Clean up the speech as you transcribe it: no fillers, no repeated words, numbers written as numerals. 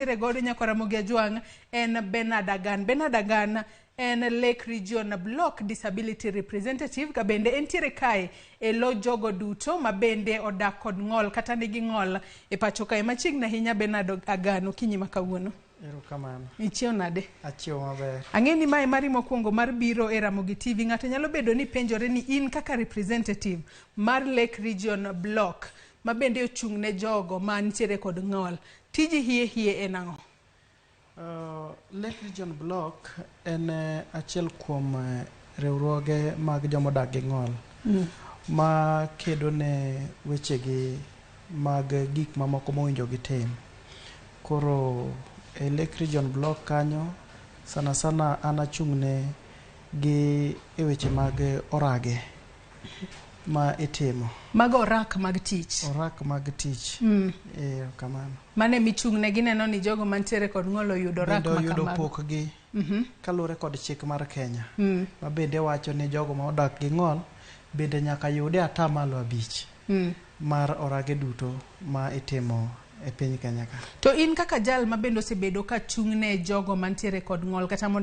Nitiere godo nyakwa Ramogi Ajwang' en Bernard Agan. Bernard Agan en Lake Region Block Disability Representative ka bende entiere kae e lo jogo duto ma bende odak kod ng'ol kata nigi ng'ol e pacho kae. Machiegni ahinya Bernard Agan, okinyi ma kawuono. Erokamano. Ichiew nade? Achiew maber. Ang'e ni mae mari mokwongo mar biro e Ramogi TV. Ng'ato nyalo bedo ni penjore ni in kaka representative mar Lake Region Block ma bende ochung' ne jogo ma nitiere kod ng'ol. Tiji hie hie en ang'o? Lake Region Block en achiel kuom riwruoge mag jomodak gi ng'ol ma kedo ne wechegi mag gik mamoko mowinjo gitim. Koro e Lake Region Block kanyo sana sana an achung' ne gi e weche mag orage ma itimo. Mago orak mag tich. Orak mag tich. Erokamano. Mano ema ichung'ne gineno ni jogo mantiere kod ng'ol oyudo orak Bende oyudo ma kamago. pokgi kaluwore kod chik mar Kenya ma bende wacho ni jogo ma odak gi ng'ol bende nyaka yude atamalo 5 mar orage duto ma itimo e piny Kenya ka. To in kaka jal ma bende osebedo ka chung' ne jogo mantiere kod ng'ol kata mondo